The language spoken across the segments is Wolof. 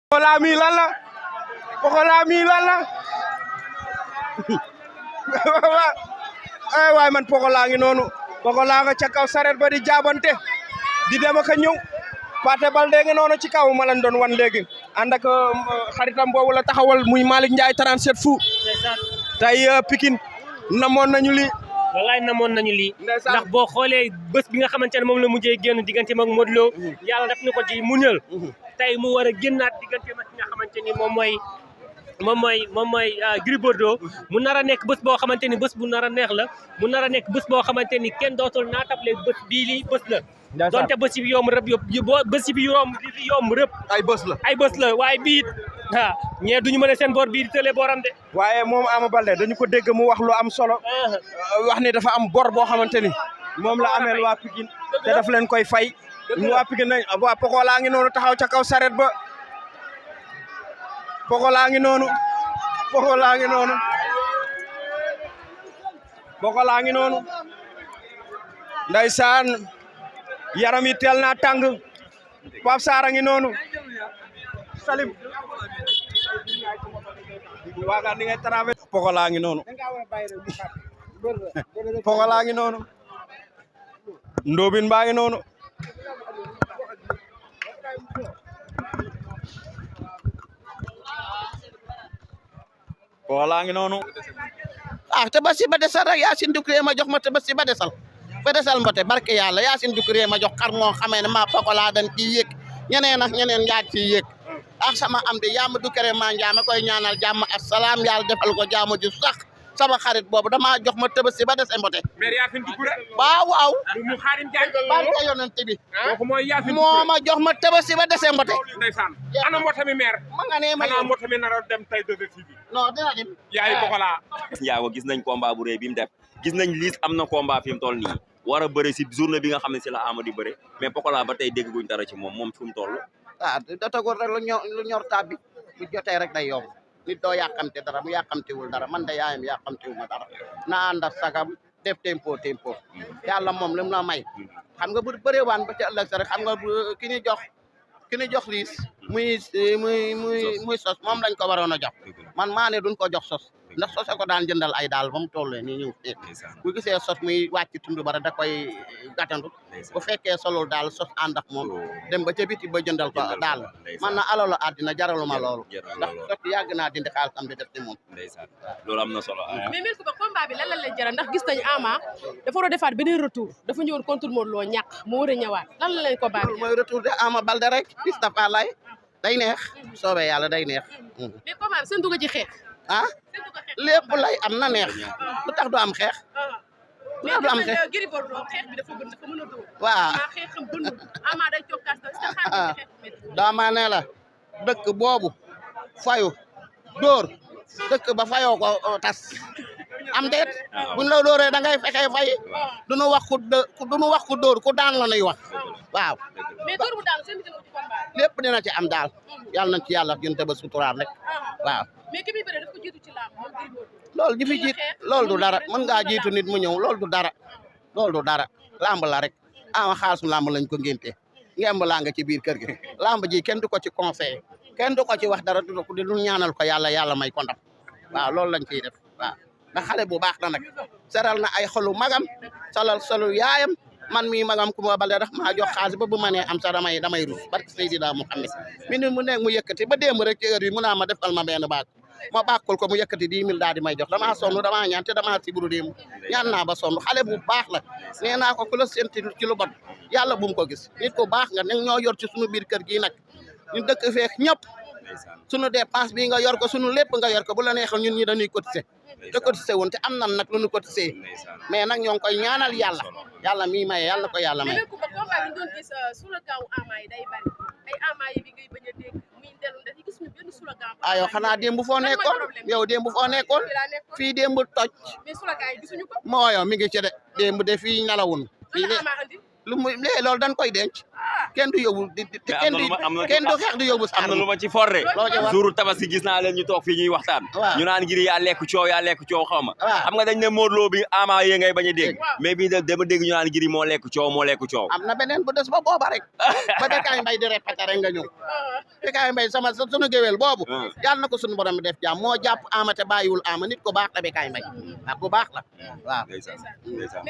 Pokola mi lan la Pokola mi lan la ay waay man Pokola ngi noonu Pokola nga ca kaw saret ba di jaabante di dem ak a ñëw Pathé Baldé ngi noonu ci kaw ma lañ doon wan léegi ànd ak xaritam boobu la taxawal muy Malick Ndiaye 37 fu tey Pikine namoon nañu lii wallaay namoon nañu lii ndax boo xoolee bés bi nga xamante ne moom la mujjee génn diggante mag Modou Lo yàlla def na ko ci muñal tey mu war a génnaat diggante mag ki nga xamante ni moom mooy Gris Bordeaux mu nar a nekk bés boo xamante ni bés bu nar a neex la mu nar a nekk bés boo xamante ni kenn dootul naatable bés bii lii bés la donte bés bi yomb rëb bés bi yomb rëb ay bés la waaye bii ñee duñu mën a seen boor bii di tëlee booram de waaye moom Ama Baldé dañu ko dégg mu wax lu am solo wax ni dafa am bor boo xamante ni moom la ameel waa Pikine te daf leen koy fay ñu waa Pikine nañ waa Pokola ngi noonu taxaw ca kaw saret ba Pokola ngi noonu Pokola ngi noonu Pokola ngi noonu ndeysaan yaram yi teel naa tàng Pape Sarr ngi noonu Salim waaga ni ngay traversé Pokola ngi noonu Pokola ngi noonu Ndobin baa ngi noonu Pokola ngi noonu te basi ba desal rek Yacine Doucouré ma jox ma te basi ba desal mbote barke yàlla Yacine Doucouré ma jox xar moo xamee ne maa Pokola dañ ciy yëg ñeneen ak ñeneen njaaj ciy yëg sama am di Yama Doucouré maa njaame koy ñaanal jàmm ak salaam yàlla defal ko jàmm ju sax sama xarit boobu dama jox ma tëbasi ba des mbote mais Yacine Doucouré waaw mu xaarim jaay barke yonent bi mooy Yacine moo ma jox ma tëbasi ba des mbote ndeysaan ana mbote mi maire ma nga ne ma mbote mi nar a dem tay de TV non dina dem yaay Pokola Ndiago gis nañ combat bu rëy bi mu def gis nañ liis am na combat fi mu toll nii war a bëre si journée bi nga xam ne si la Ama di bëre mais Pokola ba tey dégg guñ dara ci moom fu mu toll da tagul rek lu ñor tab bi bu jotee rek day yomb nit doo yàqamte dara mu yàqamtewul dara man de yaayam yàqamtewu ma dara na ànd ak sagam def tempo yàlla moom lim na may xam nga bu bëree waan ba ca ëllëg sa rek xam nga ki ñu jox liis muy sos moom lañ ko waroon a jox man maa ne duñ ko jox sos ndax sose ko daan jëndal ay daal ba mu toll nii ñëw bu gisee sos muy wàcc tund bara da koy gàttandu bu fekkee solul daal sos ànd ak moom dem ba ca biti ba jëndal ko daal man na alalu àddina jaraluma loolu ndax sos yàgg naa dindi xaalisam di def ci moom loolu am na solo mais mel ko ba combat bi lan la leen jaral ndax gis nañ Ama dafa war a defaat beneen retour dafa ñëwoon contre Modou Lo ñàkk mu war a ñëwaat lan la leen combat bi mooy retour de Ama Baldé rek gis dafa lay day neex soobee yàlla day neex mais combat bi seen dugg ci xeex lépp lay am na neex lu tax du am xeex lu tax du am xeex Gris Bordeaux xeex bi dafa mën a dóor waaw xeexam bënd Ama day cokkaas dama ne la dëkk boobu fayu dóor dëkk ba fayoo ko tas am déet buñ la dóoree da ngay fexe fay duñu wax ku dóor ku daan la nuy wax waaw mais dóor bu daan seen ci combat lépp dina ci am daal yàlla nañ ci yàlla gën ba suturaal rek waaw mais ki muy bëre daf ko jiitu ci làmb loolu ji fi jiit loolu du dara mën ngaa jiitu nit mu ñëw loolu du dara làmb la rek ama xaalisum làmb lañ ko ngénte ngemb laa nga ci biir kër gi làmb ji kenn du ko ci conseillé kenn du ko ci wax dara du ñaanal ko yàlla may ko ndam waaw loolu lañ ciy def waaw ndax xale bu baax na nag seral na ay xolu magam solu yaayam man mii magam ku ma bale ndax maa jox xaalis ba bu ma nee am sax damay rus barke Seydina Muhammad mu nekk mu yëkkati ba démb rek ci heure bi mu naa ma defal ma benn baag ma bàkkul ko mu yëkkati 10 000 daal di may jox damaa sonn damaa ñaan te damaa siburu démb ñaan naa ba sonn xale bu baax la nee naa ko ku la sénti ci lu bon yàlla bu mu ko gis nit ku baax nga ne ñoo yor ci suñu biir kër gii nag ñu dëkk feek ñëpp suñu dépense bi nga yor ko suñu lépp nga yor ko bu la neexal ñun ñi dañuy cotiser te cotiser woon te am nan nag lu ñu cotiser mais nag ñoo ngi koy ñaanal yàlla mii maye yàlla ko yàlla may ko ba combat bi doon gis slogan Ama yi day bari ay Ama yi bi ngay bañ a dégg muy dellu ndax gis ñu benn slogan yow xanaa démb foo nekkoon yow démb foo nekkoon fii démb toj mais slogan yi gisuñu ko moo yow mi ngi ci de démb de fii nelawun fii de lu muy loolu dañ koy denc kenn du yóbbu kenn du xeex du yóbbu am na lu ma ci forre jour tabaski gis naa leen ñu toog fii ñuy waxtaan ñu naan ngir yaa lekk coow xaw ma xam nga dañ ne Modou Lo bi Ama yee ngay bañ a dégg mais bii dama dégg ñu naan ngir moo lekk coow am na beneen bu des ba booba rek ba Bécaye Mbaye di répété rek nga ñëw Bécaye Mbaye sunu géwél boobu yàlla na ko sunu borom def jàmm moo jàpp Ama te bàyyiwul Ama nit ko baax la Bécaye Mbaye waaw ku baax la waaw mais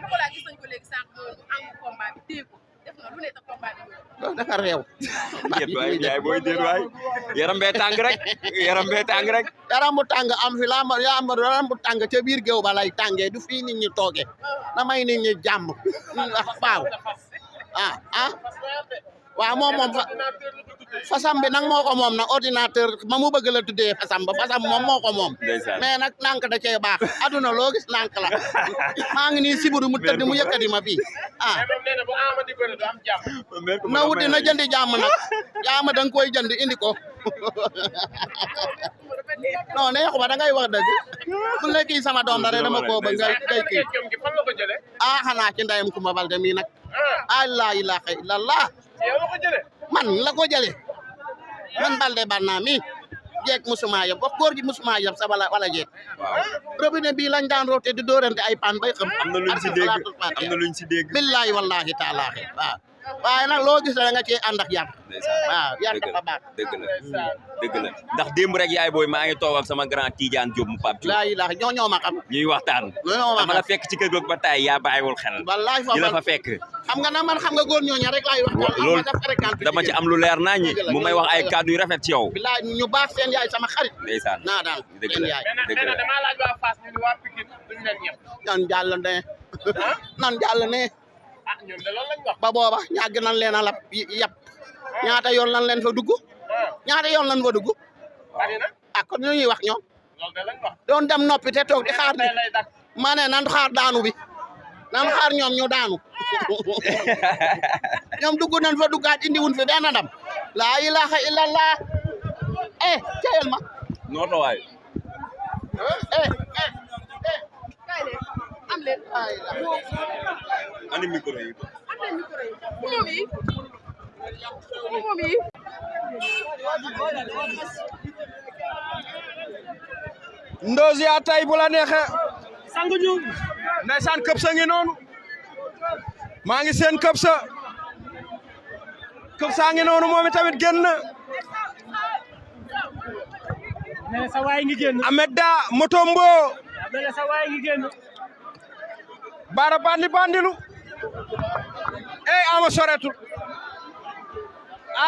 Pokola gis nañ ko léegi sànq am combat bi téye ko def na lu ne ta combat bi loolu dafa réew yaay booy déet waay yaram bee tàng rek yaram bu tàng am fi yaram bu tàng ca biir géew ba lay tàngee du fii nit ñi toogee na may nit ñi jàmm waaw waaw moom fasam bi nag moo ko moom nag ordinateur ma mu bëgg la tuddee fasam moom moo ko moom mais nag nànk da cee baax aduna loo gis nànk la maa ngi nii siburu mu tëdd mu yëkkati ma fii na wuti na jëndi jàmm nag jàmm da nga koy jënd indi ko non neexuma da ngay wax dëgg bu ne kii sama doom la rek dama koo bëgg ngay kii xanaa ci ndeyam Kumba Balde mii nag laa ilaaha illallah man la ko jëlee man Balde Banna mi jeeg musuma yëpp wax góor gi musuma yëpp sa wala jeeg robinet bii lañ daan roote di dóorante ay paan bay xam am na luñ si dégg billahi wallahi taala waaw waaye nag loo gis da nga cee ànd ak yar waaw yar dafa baax dëgg la ndax démb rek yaay booy maa ngi toog ak sama grand Tidiane Diop mu Pape Diop laa ilaha ñoo ma xam ñuy waxtaan dama la fekk ci kër googu ba tay yaa bàyyiwul xel wallahi di la fa fekk xam nga nag man xam nga góor ñooña rek laay waxtaan loolu dama ci am lu leer nañi mu may wax ay kàddu yu rafet ci yow billahi ñu baax seen yaay sama xarit ndeysaan naa daal seen yaay dama laaj waa Fass ñu waa Pikine duñ leen ñëpp nan jàll ne nan jàll ne ñoom de loolu lañ wax ba booba ñàgg nañ leen a lap yàpp ñaata yoon lañ leen fa dugg ñaata yoon lañ fa dugg kon ñu ñuy wax ñoom loolu de lañ wax doon dem noppi te toog di xaar ni ma ne nan xaar daanu bi nan xaar ñoom ñu daanu ñoom dugg nañ fa duggaat indi wuñ fi benn ndam laa ilaha illallah ceyel ma nooto waay am leen ani micro yi moom yi Ndozi yaa tay bu la neexee sangu ñu ndeysaan këp sa ngi noonu maa ngi seen këp saa ngi noonu moom tamit génn ne sa waay ngi génn Ahmed Da Motombo ne sa waay ngi génn bara bandilu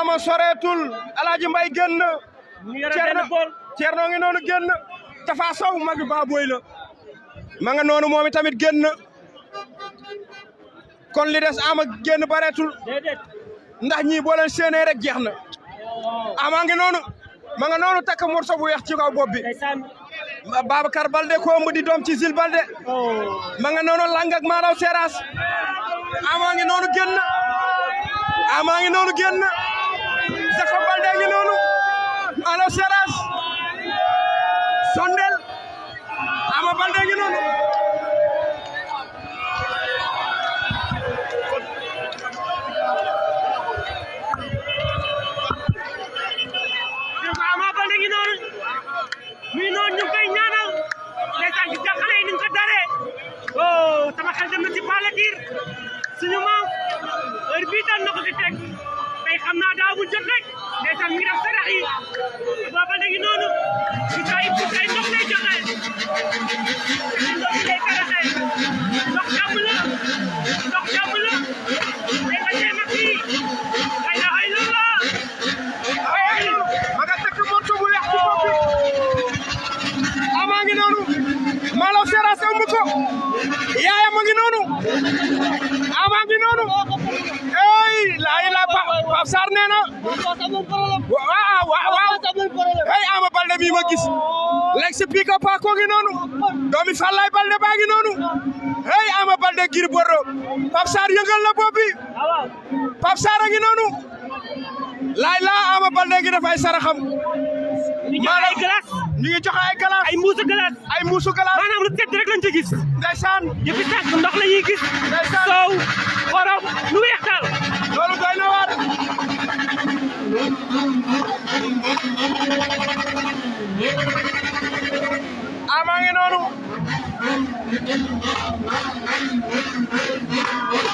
ama soreetul Alaaji Mbay génn Ceerno ngi noonu génn Tafa Sow magi ba boy la ma nga noonu moom tamit génn kon li des ama génn bareetul ndax ñii boo leen séenee rek jeex na ama ngi noonu ma nga noonu takk morso bu weex ci kaw bopp bi Babacar Balde ko ëmb di doom ci Zil Balde ma nga noonu lang ak Malaw Seras ama ngi noonu génn Zako Balde ngi noonu Malaw Seras Sondel Ama Balde ngi noonu Ama Balde ngi noonu muy noonu ñu koy ñaanal ndeysaan gis nga xale yi ni ñu ko daree sama xel dem na ci palatir suñu maam heure bii daan na ko fi teg tey xam naa daa bu jot rek ndeysaan mi ngi def sarax yi Ama Balde ngi noonu ci ay ndox lay joxe ndox lay karaxe ndox jàmm la day ba tey mag yi ay la ma nga takk morso bu weex ci bopp bi ama ngi noonu Malaw Seras ëmb ko yaayam a ngi noonu ama ngi noonu Pape Sarr nee na waaw Ama Balde bi ma gis léegi si pick up ko ngi noonu doomi Fallaye Balde baa ngi noonu Ama Balde Gris Bordeaux Pape Sarr yëngal na bopp bi Pape Sarr a ngi noonu Ama Balde ngi def ay saraxam ñu joxe ay glace ñu ngi joxe ay glace ay mbuusu glace maanaam lu tedd rek lañ ci gis ndeysaan yëpp tànk ndox la ñuy gis soow xorom lu weex daal loolu doy na waar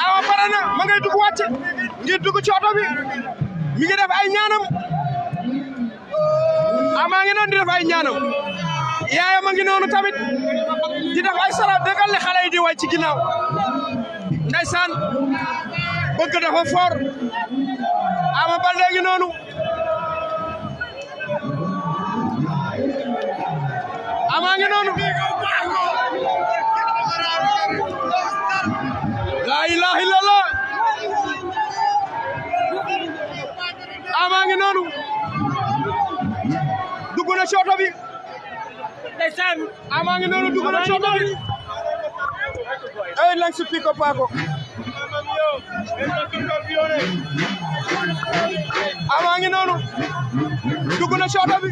Ama pare na ma ngay dugg wàcc ngir dugg ci oto bi mi ngi def ay ñaanam Ama ngi noonu di def ay ñaanam yaayam a ngi noonu tamit di def ay sara dëggal le xale yi di way ci ginnaaw ndeysaan bëgg dafa fort Ama Baldé ngi noonu Ama ngi noonu la ilaha illallah Ama ngi noonu dugg na ci oto bi ndeysaan Ama ngi noonu dugg na ci oto bi ay lang si piko pako Ama ngi noonu dugg na ci oto bi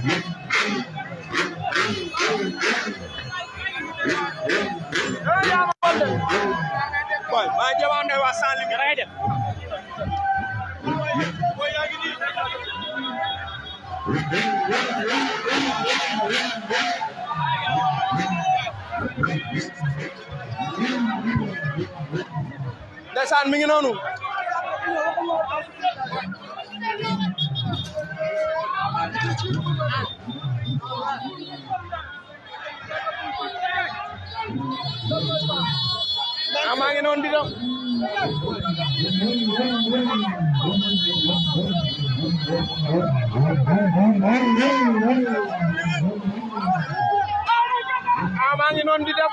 boy ma jawande wa sans limite boy yaa ngi nii ndeysaan mi ngi noonu Ama ngi noonu di dem Ama ngi noonu di dem